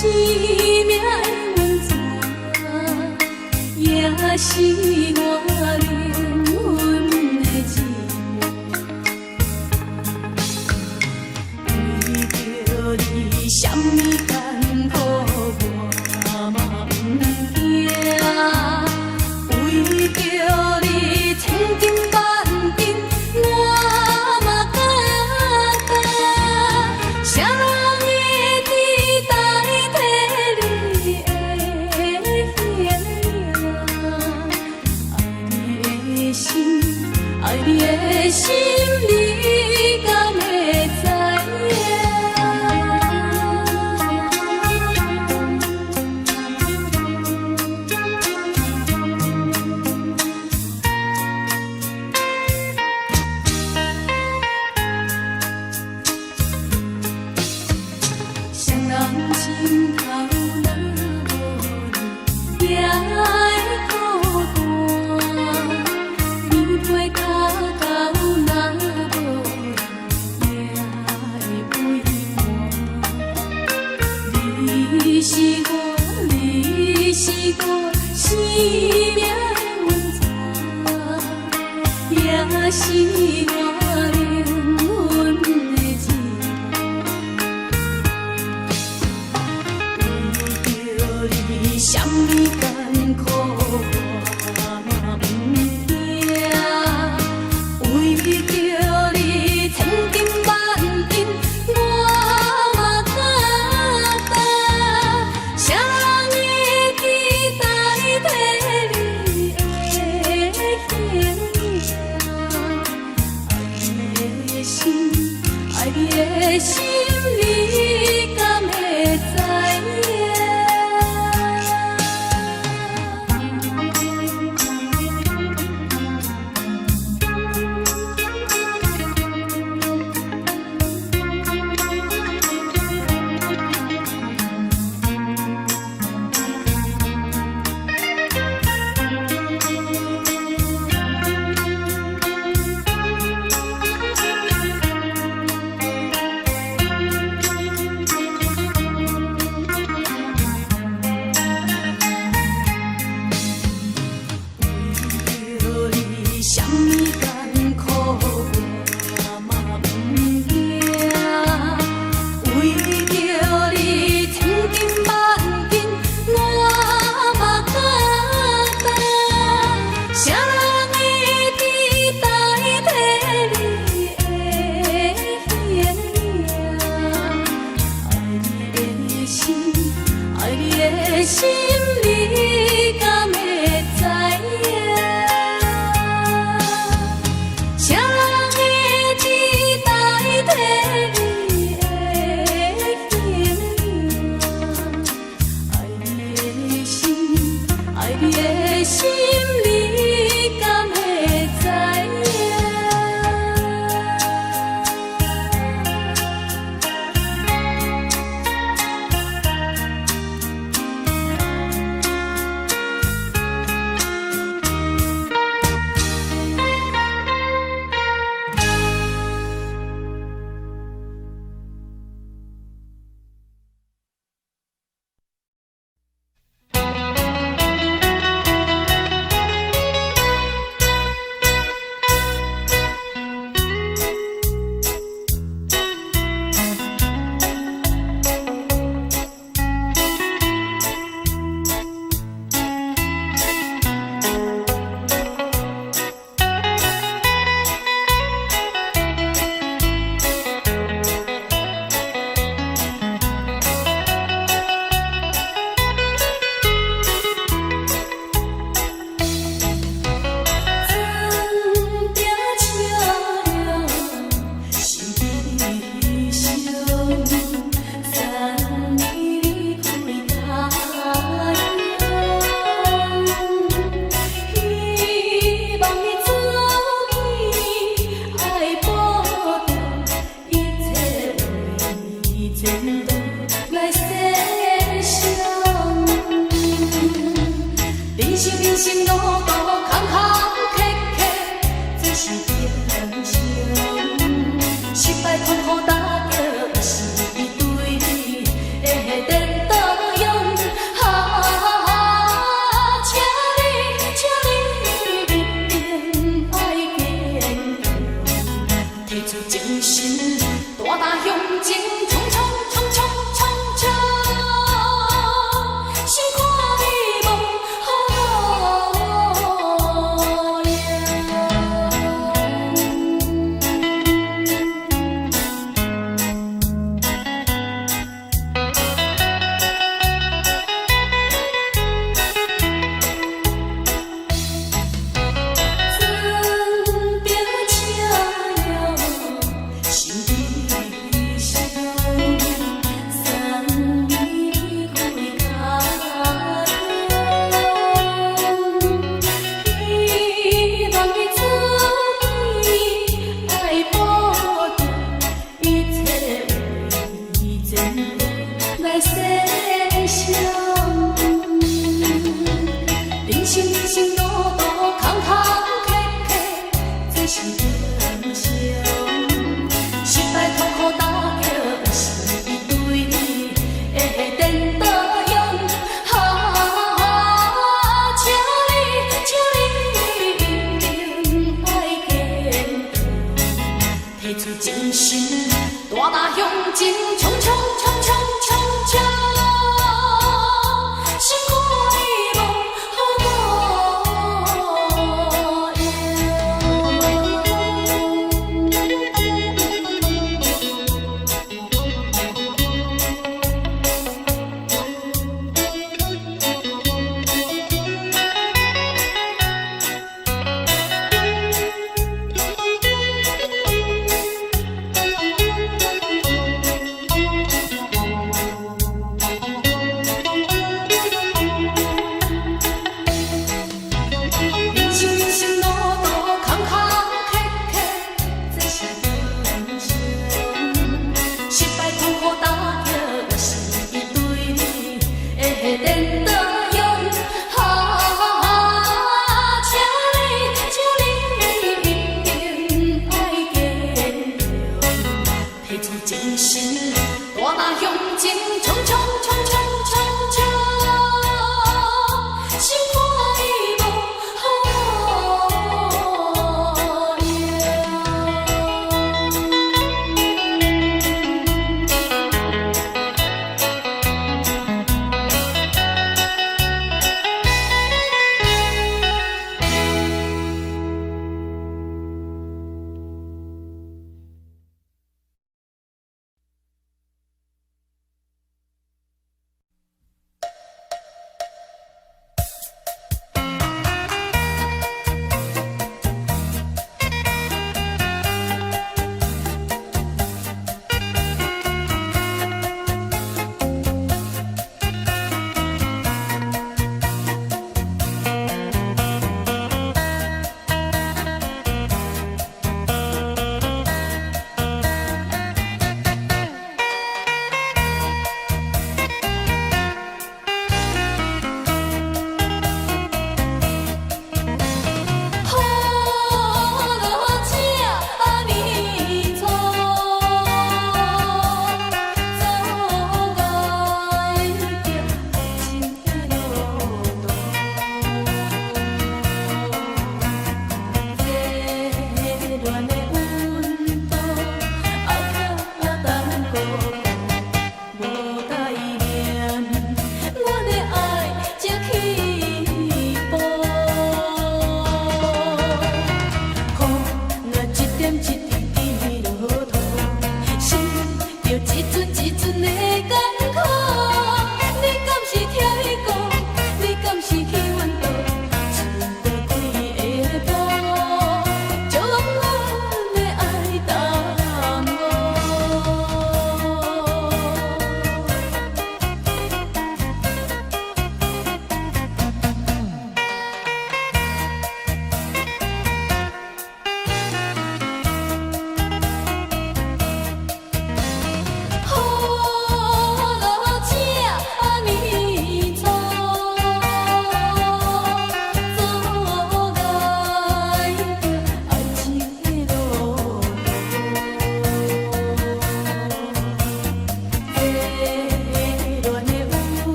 生命的源泉，也是我靈魂的一半。為著你，啥物艱苦我嘛毋驚。為著你，千金萬金我嘛敢擔。誰人會知代替你的形影？愛你的心，愛你的心，你敢會知影？誰人心頭若無你，也會孤單。棉被跤狗若無你，也會畏寒。你是我，你是我生命的源泉，也是我靈魂的一半。為著你，啥物艱苦我嘛毋驚。為著你，千金萬金我嘛敢擔。誰人會知代替你的形影？愛你的心，愛你的心，你敢會知影？為著你，啥物艱苦我嘛毋驚。為著你，千金萬金我嘛敢擔。誰人會知代替你的形影？愛你的心，愛你的心，你敢會知影？誰人會知代替你的形影？愛你的心，愛你的心，你敢會知影？残屏笑容是悲伤，三年离开他乡，希望你早起愛保重，一切為前途來設想。人生人生路途坎坎坷坷，這是平常。失敗痛苦打擊是對你的顛倒。來世相遇。人生人生路途坎坎坷坷，這是英雄。失敗痛苦打擊是對你的顛倒用。啊，請你，請你一定愛堅強，提出精神，大膽向前衝衝衝衝衝衝，心肝無好用。人生人生路途坎坎坎坷，這是英雄。失敗痛苦打擊是對你的顛倒用。啊，請你，請你一定愛堅強，提出精神，大膽向前衝衝衝衝衝衝，心肝無好用。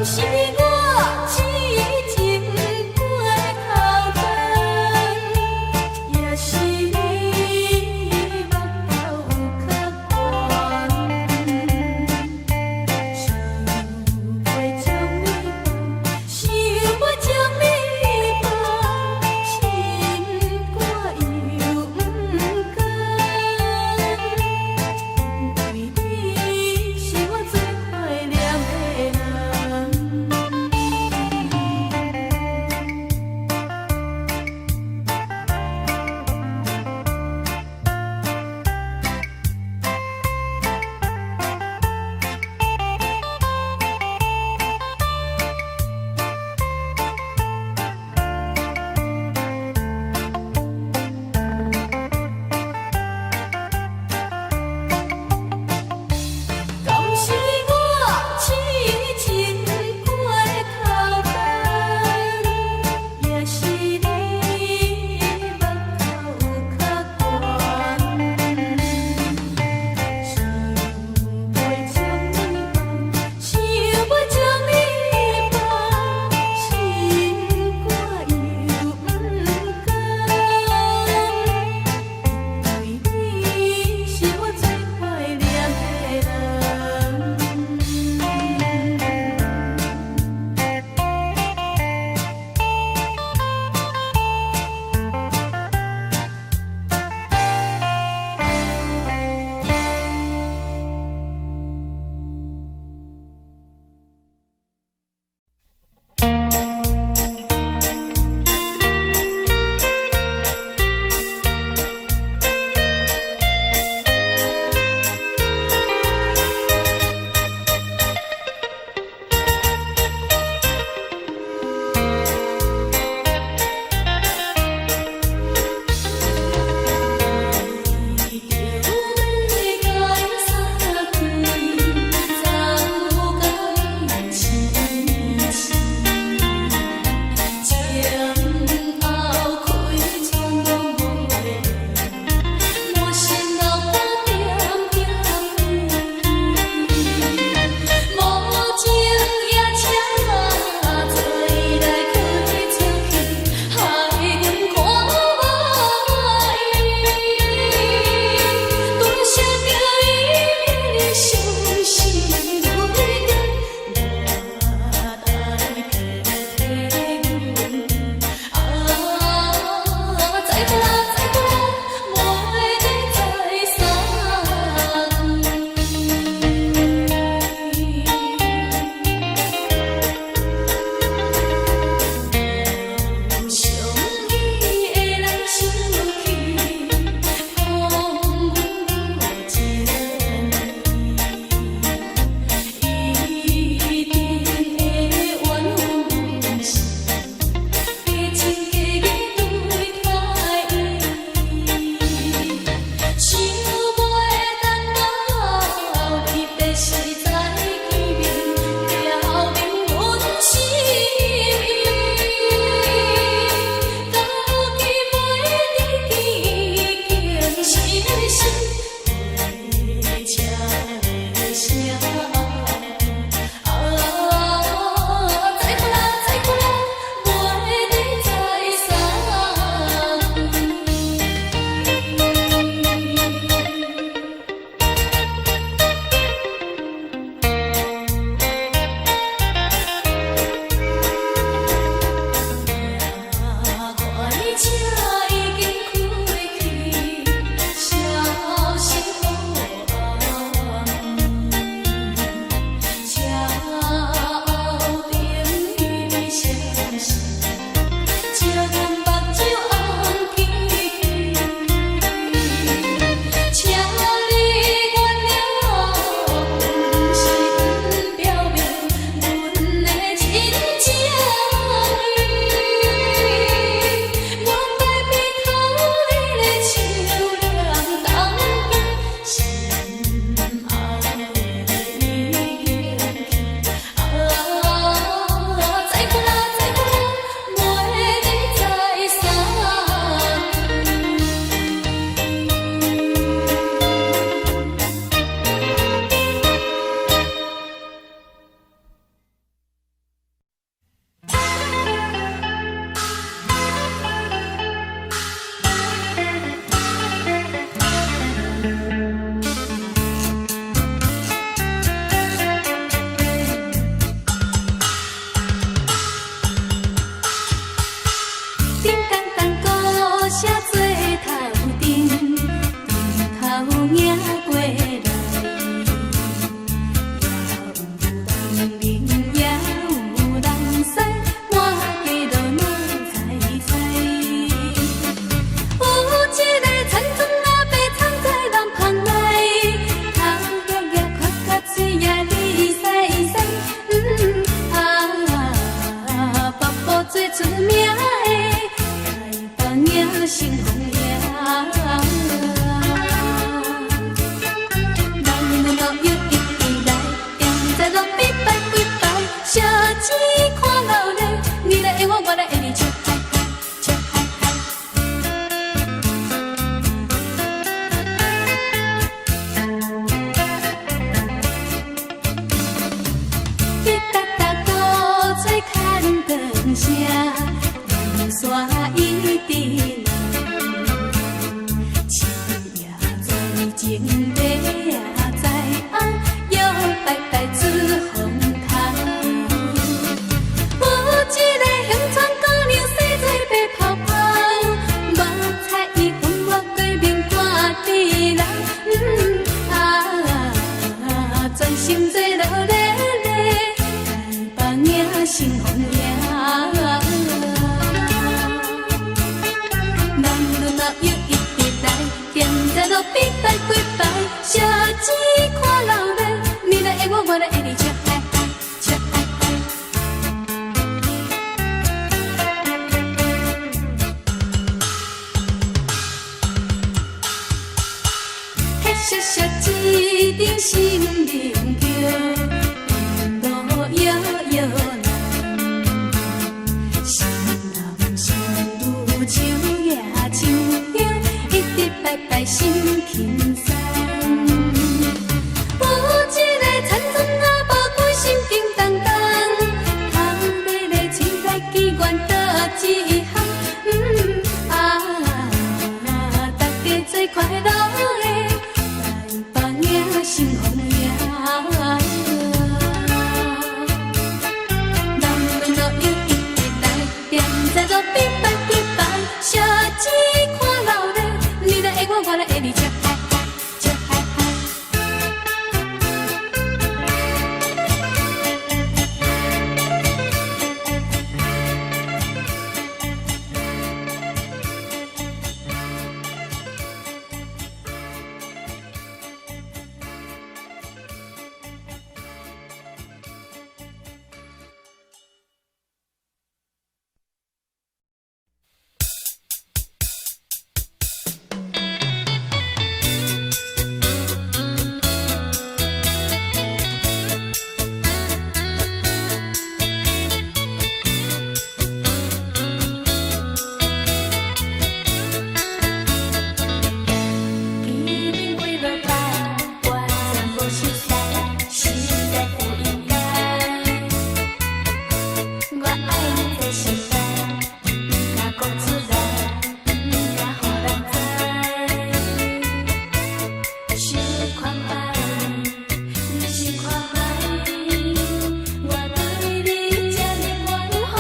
是我癡情過頭燈，也是你目頭有較懸。想欲將你放，想欲將你放，心肝又毋甘。因為你是我最懷念的人。心做落咧咧，台北迎新风迎。男女老幼一直來，踮在路邊拜幾擺，小子看老咧，你來愛我，我來愛你，笑嗨嗨，笑嗨嗨。彼小小一顶新明桥，沿路摇摇人，新男新女手举手香，一直拜拜心轻松。有一个田村阿婆，规心叮当当，头尾咧凊彩机关倒一项，啊，大家做快樂的台北迎新風迎。男女老幼一直來，踮在路邊拜幾擺，小子看老咧，你來愛我，我來愛你，笑嗨嗨，笑嗨嗨。見面幾落擺，完全無熟似，實在不應該。我愛你在心內，毋敢講出來，毋敢予人知。想看覓，你想看覓，我對你這呢關懷，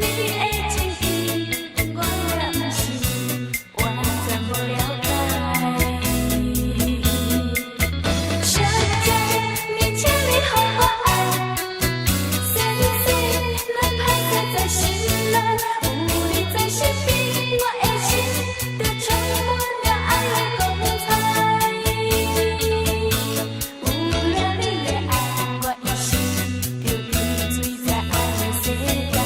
你的情意，我也毋是完全無了解。小姐，你請你予我愛，細細咱歹勢在心內，有你在身邊，我的心就充滿了愛的光彩。有了你的愛，我一生就沉醉在愛的世界。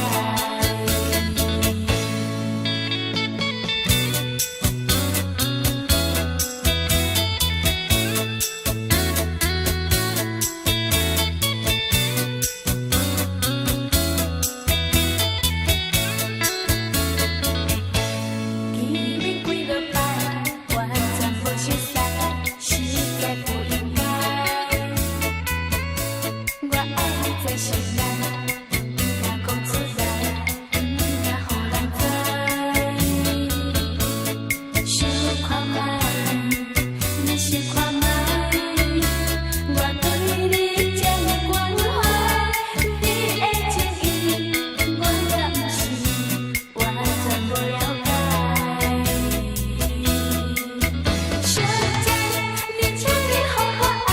見面幾落擺，完全無熟似，實在不應該。我愛你在心內，毋敢講出來，毋敢予人知。想看覓，你想看覓，我對你這呢關懷，你的情意，我也毋是完全無了解。小姐，你請你予我愛，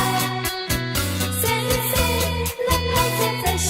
細細咱歹勢在心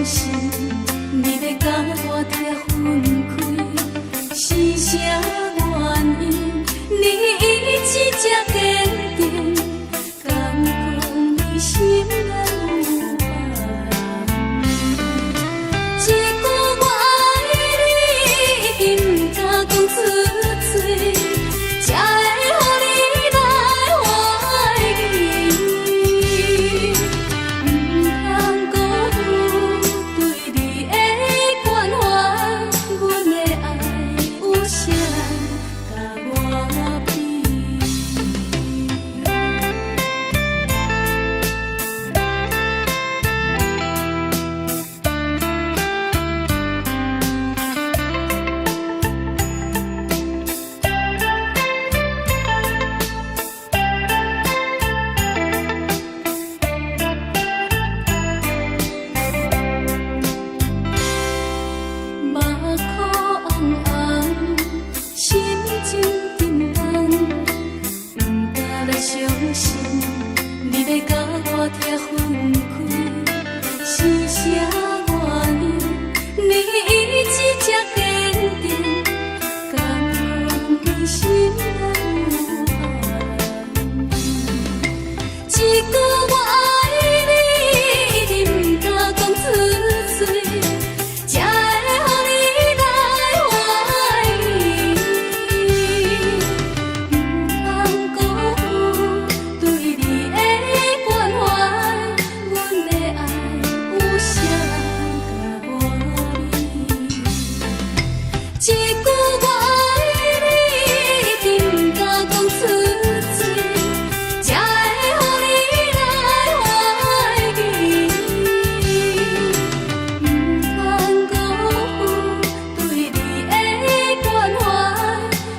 信，你欲佮我拆分開，是啥原因？你意志這堅定，敢講你心內有別人？一句我愛你，毋敢講出嘴，才會予你來懷疑。毋通辜負對你的關懷，阮的愛有啥人共我比？目箍紅紅，心情沉重，毋敢來相信，你欲佮我拆分開，是啥原因？你意志這堅定，敢講你心內有別人？一句我愛你，毋敢講出嘴，才會予你來懷疑。毋通辜負對你的關懷，阮的愛有啥人共我比？一句我愛你，毋敢講出嘴，才會予你來懷疑。毋通辜負對你的關懷，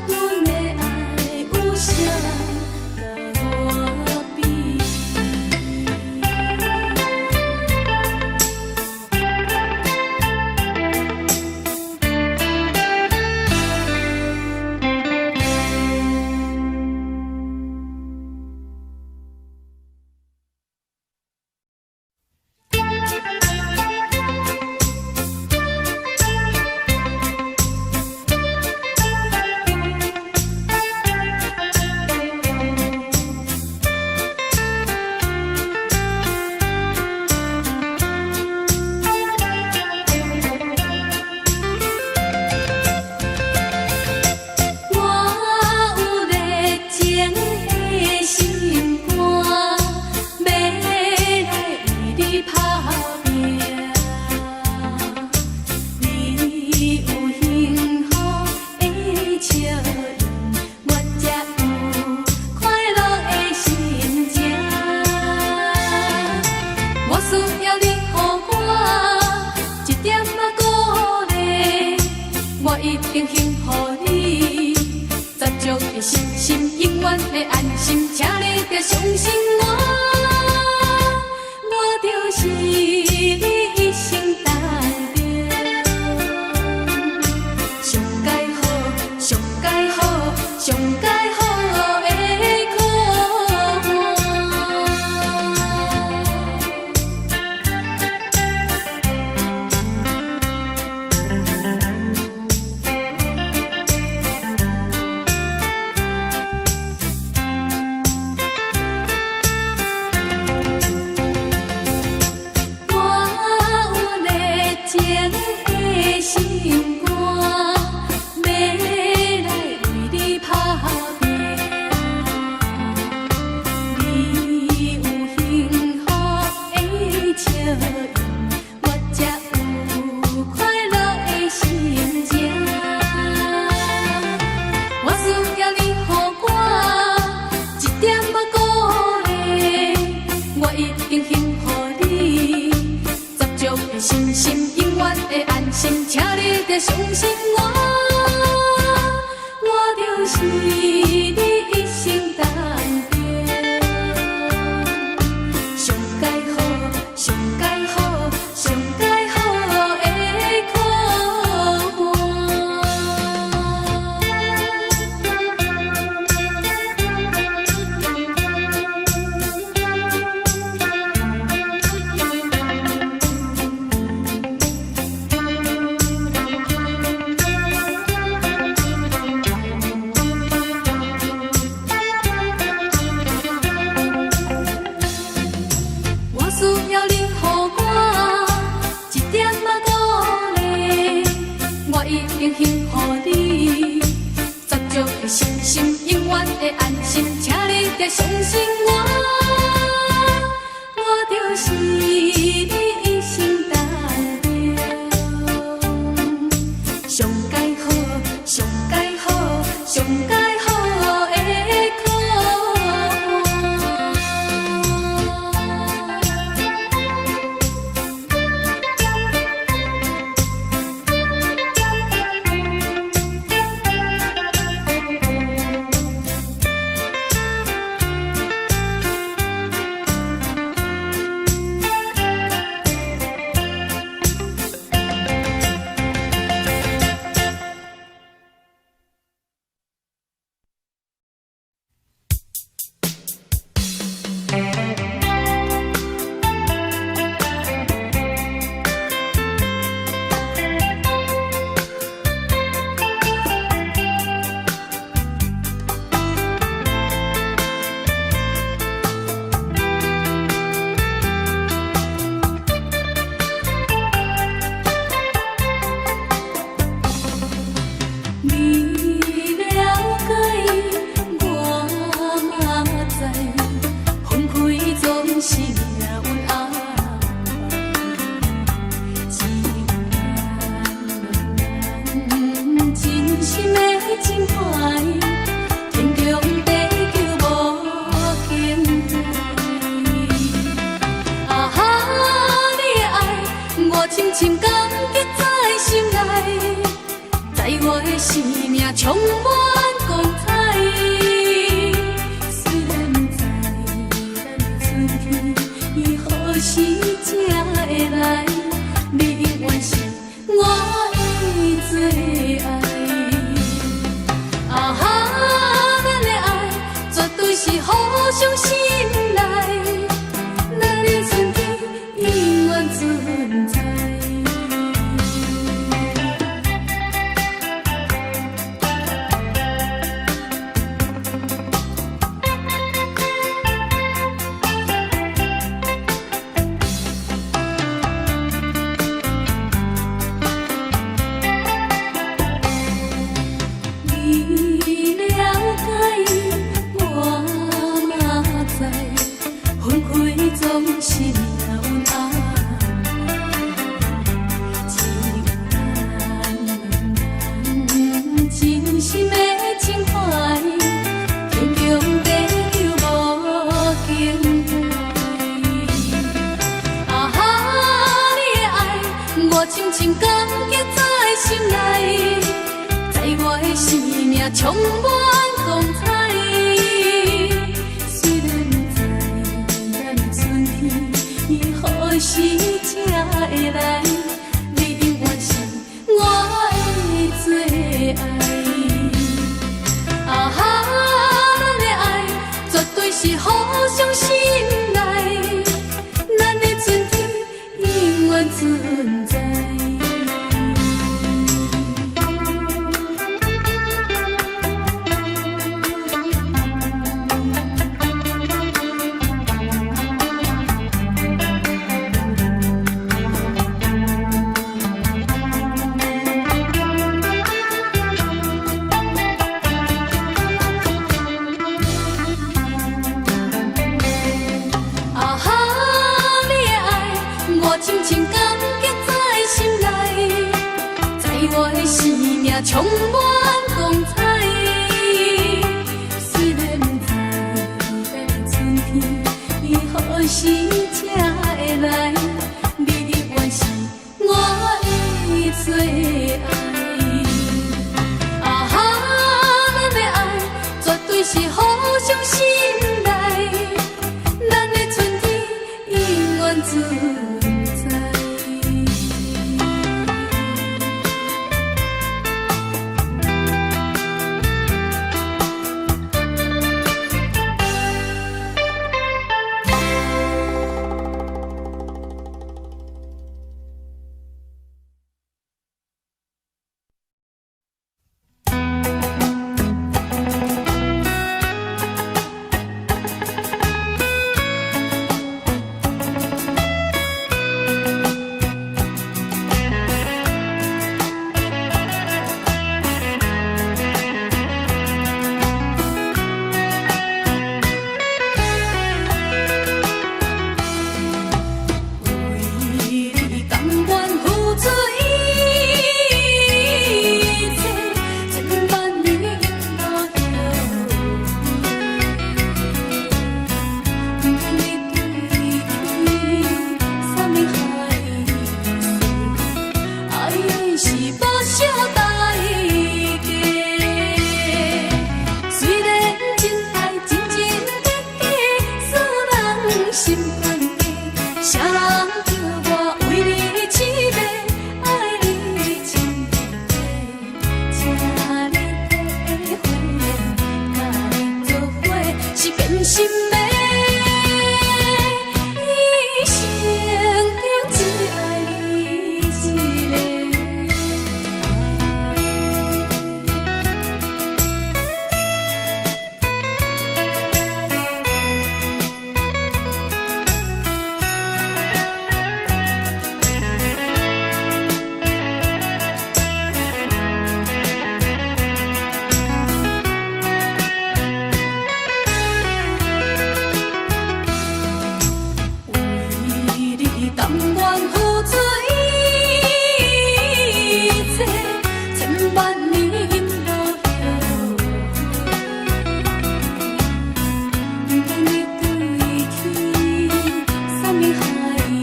阮的愛有啥人共我比？我有熱情的心肝，欲來為你打拚。你有幸福的笑容，我才有快樂的心情。我需要你予我一點仔鼓勵，我一定幸予你。十足的信心，永遠的安心，請你著相信我，我就是你一生當中上佳好、上佳好、上佳好的伙伴。經幸予你，十足的信心永遠會安心，請你著相信我，我就是你一生當中上佳好、上佳好、上佳好的伙伴。你了解，我嘛知，分開總是命運安排。只有咱真心的情懷，天長地久無更改。啊哈，你的愛，我深深感激在心內。在我的生命充滿光彩。雖然不知咱的春天伊何時才會來，你永遠是我的最愛。啊哈，咱的愛絕對是互相信賴，咱的春天永遠存在。你了解，我嘛知，分開總是命運安排。只有咱真心的情懷，天長地久無更改。啊哈，你的愛，我深深感激在心內。在我的生命充滿光彩。雖然不知咱的春天伊何時才會來，你永遠是我的最愛。啊哈，咱的愛絕對是互相信賴，咱的春天永遠存在。啊哈，你的愛，我深深感激在心內，在我的生命充滿光彩。雖然不知咱的春天伊何時才會來，你永遠是我的最愛。啊哈，咱的愛絕對是互相信賴，咱的春天永遠存在。心的，一生中只愛你一个。為你甘願付出一切，千萬年無後悔。不管你對天啥物海誓，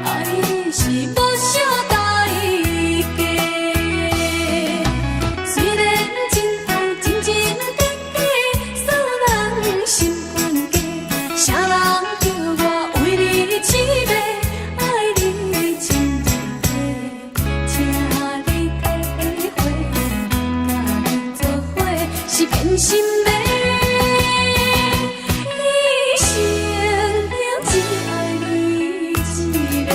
愛是無惜代價。雖然真愛真真假假，煞人心懸低，啥人叫我為你痴迷，愛你情一塊，請你體會，佮你做伙是變心的，一生中只愛你一个。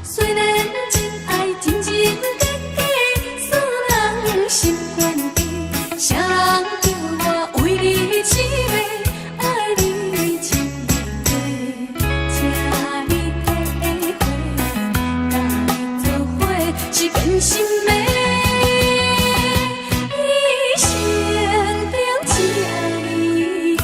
雖然真愛真真假假，煞人心懸低，啥人叫我為你痴迷，愛你情一塊，請你體會，佮你做伙是變心的，一生中只愛你一个。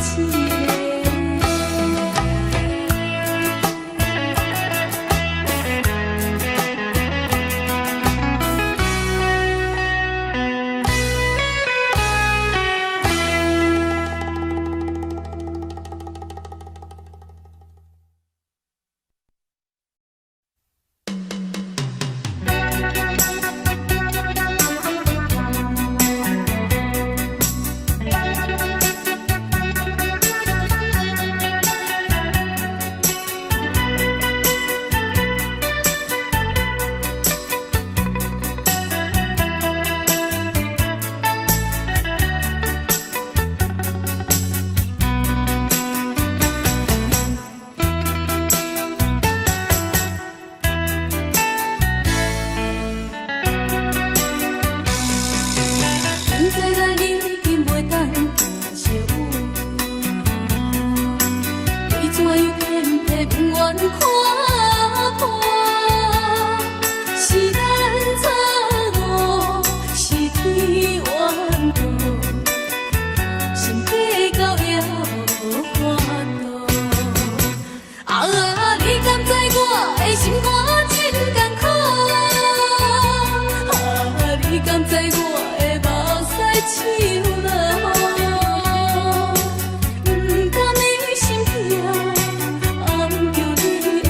不知咱已經袂當行相偎，你怎樣偏偏不願看破？是咱錯誤，是天怨妒，心計較也無法度。啊，你敢知我的心肝真艱苦？啊，你敢知我的目屎像落雨？不甘你心痛，暗叫你緣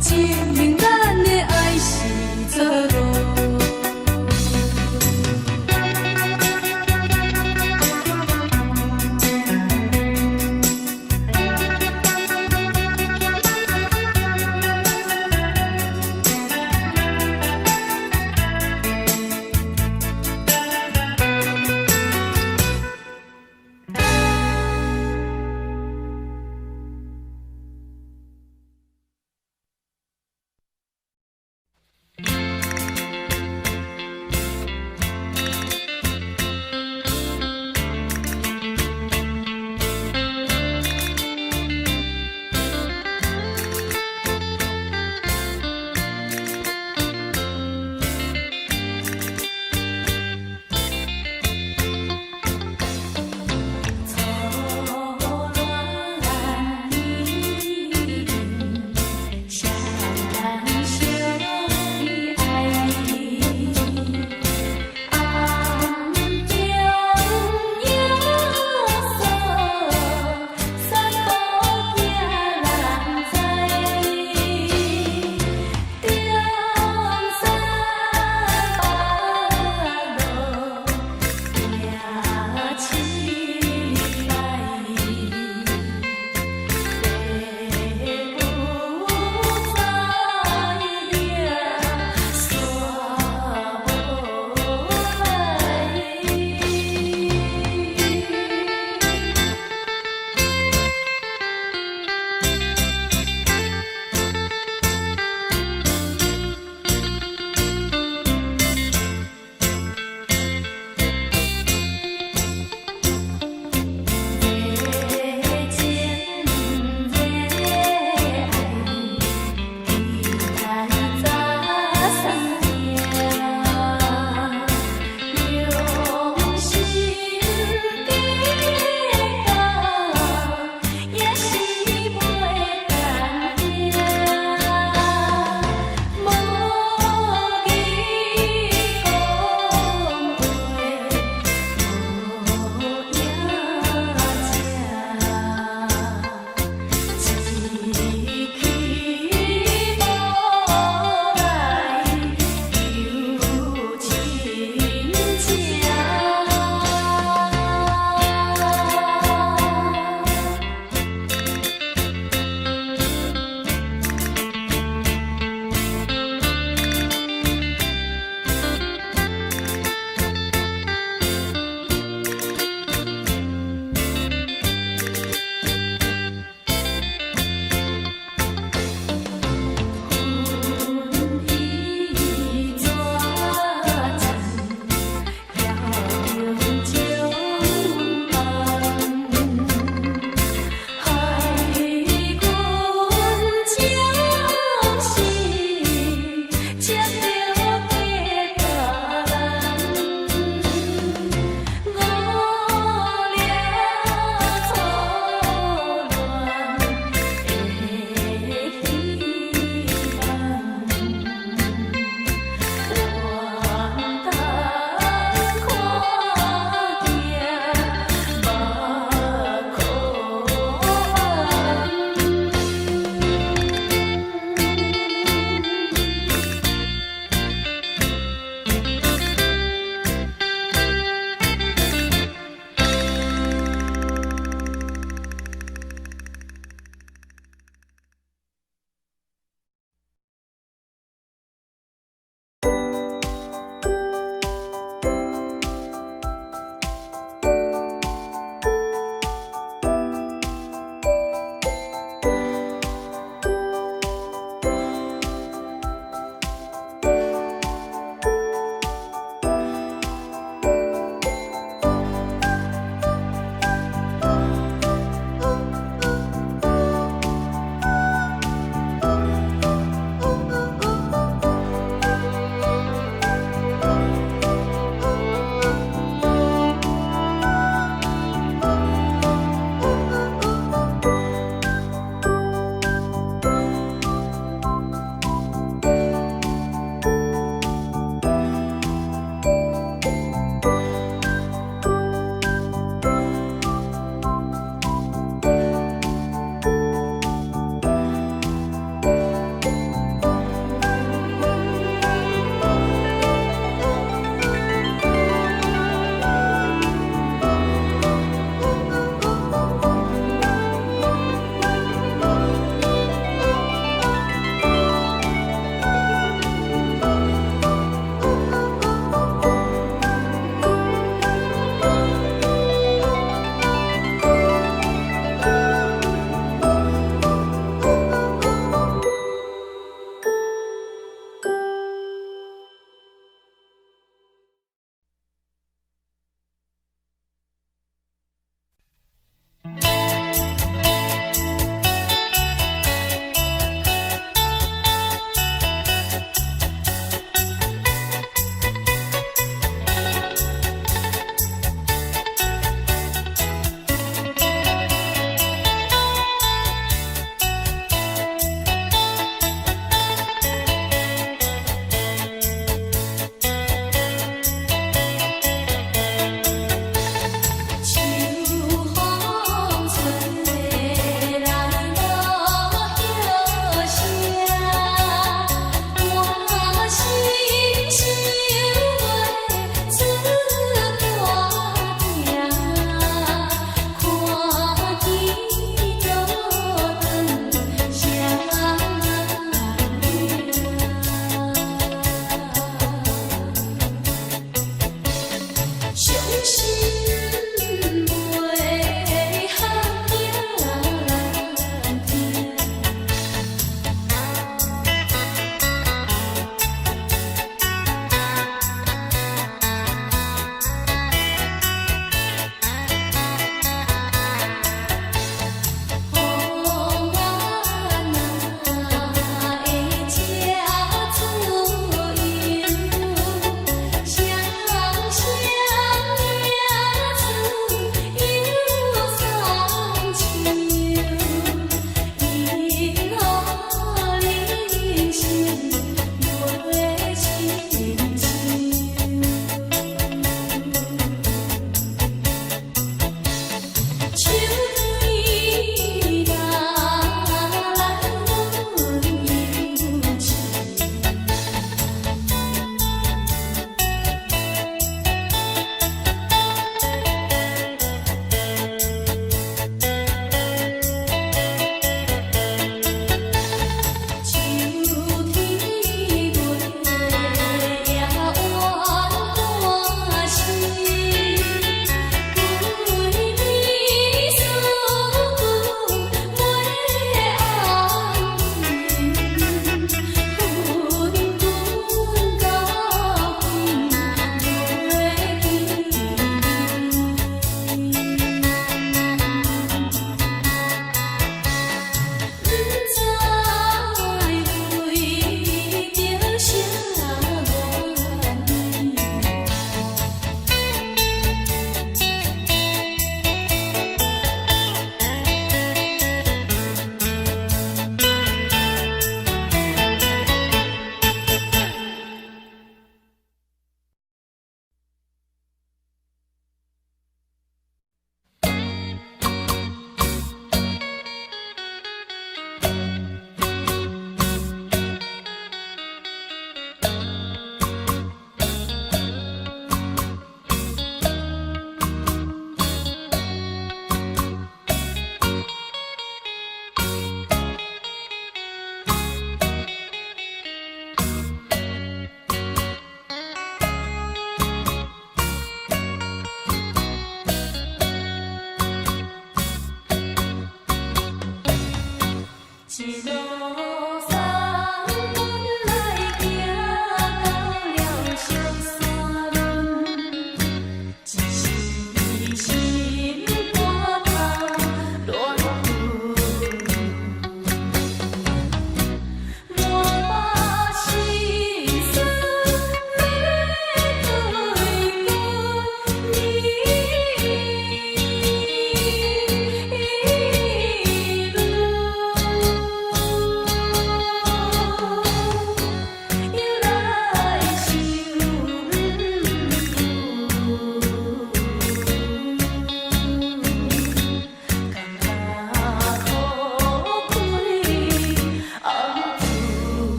證明咱的愛是做路。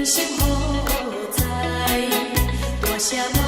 心何在？大聲問。